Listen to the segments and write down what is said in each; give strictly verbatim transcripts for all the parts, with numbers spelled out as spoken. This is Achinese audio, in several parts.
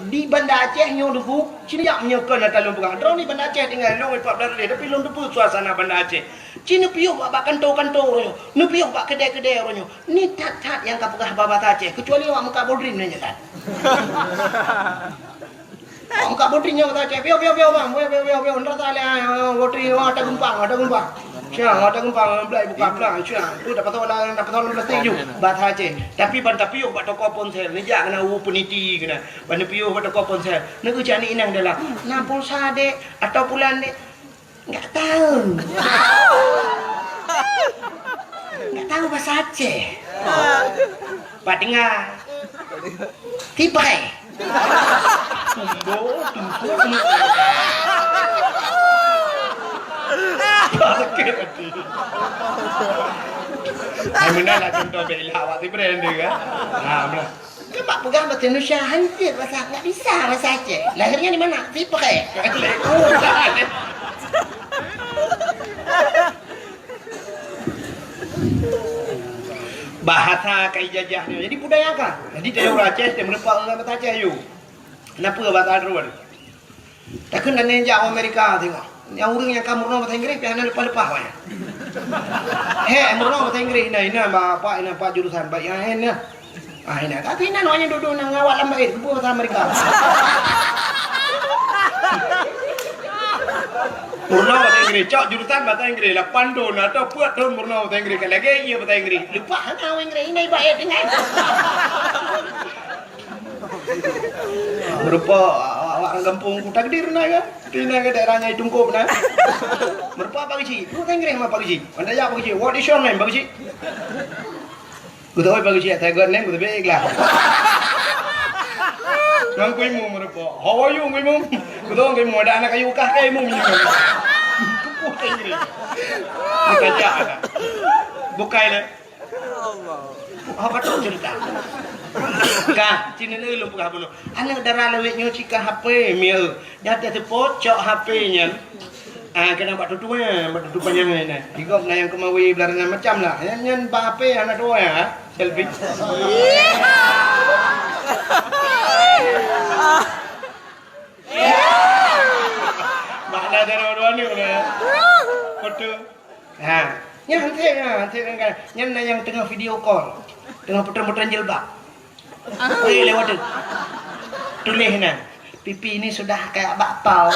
Di Banda Aceh nyoe Teungku, ci neujak meunyoe kon ata lôn peugah. Droeneuh di Banda Aceh tinggai lôn empat belas lé, tapi lôn teupeue suasana Banda Aceh. Ci neupiôh bak, bak kantô-kantô uroe nyoe, neupiôh bak keudè-keudè uroe nyoe. Ni that-that nyang ka peugah bahasa Aceh, keucuali awak meukat bodrin nyan that. Awak meukat bodrin nyan bahasa Aceh, piôh, piôh, piôh, bang, piôh, piôh, piôh, piôh, nyoe that lé, ah, bodrin, wah, ata geumpang, ata geumpang. Siang, ata geumpang, blai buka blang, siang. Tu dapat tahu lah, dapat tahu lah plastik ju. Bahasa Aceh. Tapi ban tapiôh bak toko ponsel, neujak keunan u Puniti keunan. Ban neupiôh bak toko ponsel, neujak aneuk inong dalam, "Na pulsa, Dek, atau pulan, Dek?" "Enggak tahu." "Enggak tahu bahasa Aceh?" "Pak dengar." "Tipe." Boh, tumpuk ni. Sakét hati. Hai, meunan lah contoh bela awak si brand dia, kan? Ha, meunan. Kan bak peugah bahasa Indonesia, hanjeuet bahasa, enggak bisa bahasa Aceh. Lahirnya di mana? Tipe. Bahasa ka ijajah nyoe. Jadi budaya ka. Jadi, tayue ureueng Aceh, teumeureumpok ngon bahasa Aceh, yue. Kenapa bahasa droe? Takheun dan jak u Amerika tengok. Nyang ureueng nyang ka meurunoe bahasa Inggris, pih hana leupah-leupah awaknyan. He, meurunoe bahasa Inggris, inan, inan, Pak, inan, Pak, jurusan, Pak, inan, inan. Ah, inan. Tapi inan awaknyan dudoe na ngawat lam bait, geubeuet bahasa Amerika. Meurunoe bahasa Inggris, cok jurusan bahasa Inggris, lapan thon atau peuet thon meurunoe bahasa Inggris, ka lagèe ie bahasa Inggris. Leupah hana awak Inggris, inan ibaet dengan. Meureumpok awak-awak gampông ku takdir na kan? Di na ke daerah Nyai Tungkop na. Meureumpok Pak Geuchik. Lu Inggris mah Pak Geuchik. Anda ya Pak Geuchik. What is your name, Pak Geuchik? Geutanyoe Pak Geuchik, saya got name, geutanyoe ikhlas. Ngan ku imum meureumpok. How are you, ku imum? Geutanyoe ku imum, ada anak kayu kah ke imum ni? Kupuh Inggris. Bukan jak anak. Bukai lah. Apa tu cerita? Kah, sini ni lôn peugah bunoe. Aneuk dara lawét nyoe cika H P, mieu. Nyata teupot cok H P nyan. Ah, kena bak tutu, eh, bak tutu panyang ni. Digop na nyang keumawi belarangan macam lah. Nyan, nyan bak H P aneuk dua ya, selfie. Makna dara dua ni lah. Foto. Ha, nyan hanté, ha, hanté kan. Nyan na nyang teungoh video call. Teungoh putran-putran jilbab. Weh, lewat tu. Tuléh na. Pipi ini sudah kayak bakpao.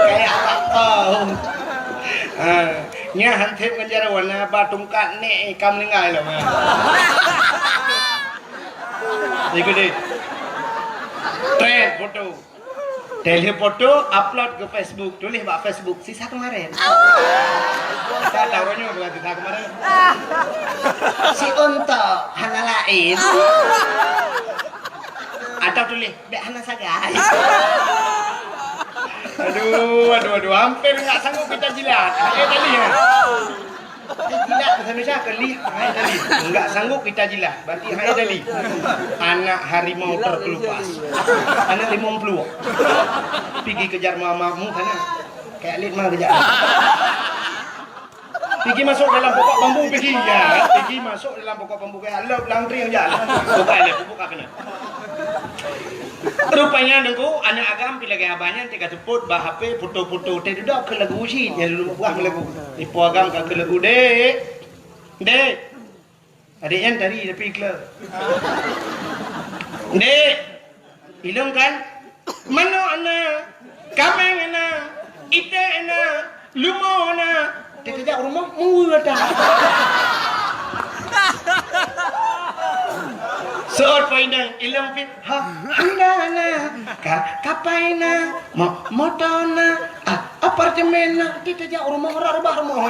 Kayak bakpao. Ha, nyan hanté ngon jaroe na ba tungkat nek ka meuninggai lom. Ikut deh. Trend foto. Tuléh foto, upload ke Facebook. Tuléh bak Facebook, sisa kemarin. Saya tahu nyoe bukan sisa kemarin. Si Untok, hana lain. Atau tuléh, bèk hana sagai. Aduh, aduh, aduh. Hampir enggak sanggup kita jilat. Eh, tadi ya. Jilat bahasa Indonesia ke lih, hai tadi. Enggak sanggup kita jilat, berarti hai tadi. Anak harimau terkelupas. Anak limong pluek. Pigi kejar mamamu sana. Kayak lit mah kejap. Pigi masuk dalam pokok bambu, pigi. Ya, pigi masuk dalam pokok bambu kayak lop langtring aja. Buka leh, buka kena. Rupanya Teungku, aneuk agam pi lagèe abah nyan teuka seupôt bak H P foto-foto teuh dudoe keu lagu cit nyang lôn buah lagu. Ipo agam ka keu lagu, "Dek. Dek." Adek nyan tari tapi kleu. "Dek. Ilong kan? Manok na, kameng na, iték na, lumo na." Teuka jak rumoh, meuweue dah. Seuôt poh inong, ilong pih, ha, handa na, ka, kapai na, mo-, moto na, a, apartemen na. Teuka jak rumoh, rot rubah rumoh.